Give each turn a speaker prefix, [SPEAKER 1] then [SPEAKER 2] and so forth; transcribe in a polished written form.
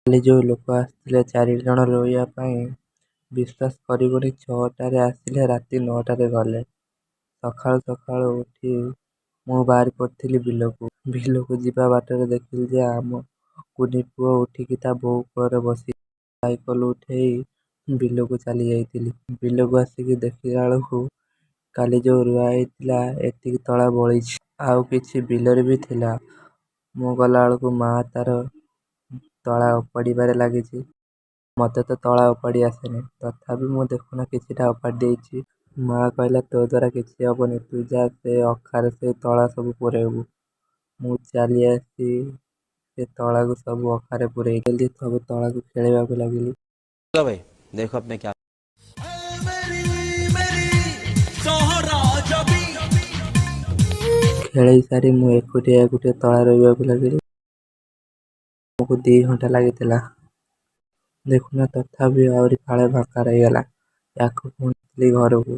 [SPEAKER 1] କାଲି ଯୋଉ ଲୋକ ଆସିଥିଲେ ଚାରିଜଣ ରୋଇବା ପାଇଁ, ବିଶ୍ୱାସ କରିବନି, 6ଟାରେ ଆସିଲେ, ରାତି 9ଟାରେ ଗଲେ। ସକାଳୁ ସକାଳୁ ଉଠି ମୁଁ ବାହାରି ପଡ଼ିଥିଲି ବିଲକୁ। ବିଲକୁ ଯିବା ବାଟରେ ଦେଖିଲି ଯେ ଆମ କୁନି ପୁଅ ଉଠିକି ତା' ବୋଉ କୋଳରେ ବସିଛି। ସାଇକଲ ଉଠେଇ ବିଲକୁ ଚାଲି ଯାଇଥିଲି। ବିଲକୁ ଆସିକି ଦେଖିଲା ବେଳକୁ କାଲି ଯୋଉ ରୁଆ ହେଇଥିଲା, ଏତିକି ତଳା ବଳିଛି। ଆଉ କିଛି ବିଲରେ ବି ଥିଲା। ମୁଁ ଗଲାବେଳକୁ ମା' ତାର ତଳା ଓପାଡ଼ିବାରେ ଲାଗିଛି। ମୋତେ ତ ତଳା ଓପାଡ଼ି ଆସେନି, ତଥାପି ମୁଁ ଦେଖୁନ କିଛିଟା ଓପାଡ଼ି ଦେଇଛି। ମା' କହିଲା, ତୋ ଦ୍ୱାରା କିଛି ହେବନି, ତୁ ଯା ସେ ଅଖାରେ ସେଇ ତଳା ସବୁ ପୂରେଇବୁ। ମୁଁ ଚାଲି ଆସି ସେ ତଳାକୁ ସବୁ ଅଖାରେ ପୂରେଇଲି। ସବୁ ତଳାକୁ ଖେଳେଇବାକୁ ଲାଗିଲି।
[SPEAKER 2] चलो भाई, देखो अब मैं क्या
[SPEAKER 3] मेरी सोहरा जबी।
[SPEAKER 1] ଖେଳେଇ ସାରି ମୁଁ ଏକୁଟିଆ ଏକୁଟିଆ ତଳା ରୋଇବାକୁ ଲାଗିଲି। ଆମକୁ 2 ଘଣ୍ଟା ଲାଗିଥିଲା। ଦେଖୁନ, ତଥାପି ଆହୁରି ଫାଳେ ଫାଙ୍କା ରହିଗଲା। ୟାକୁ ପୁଣି ଘରକୁ।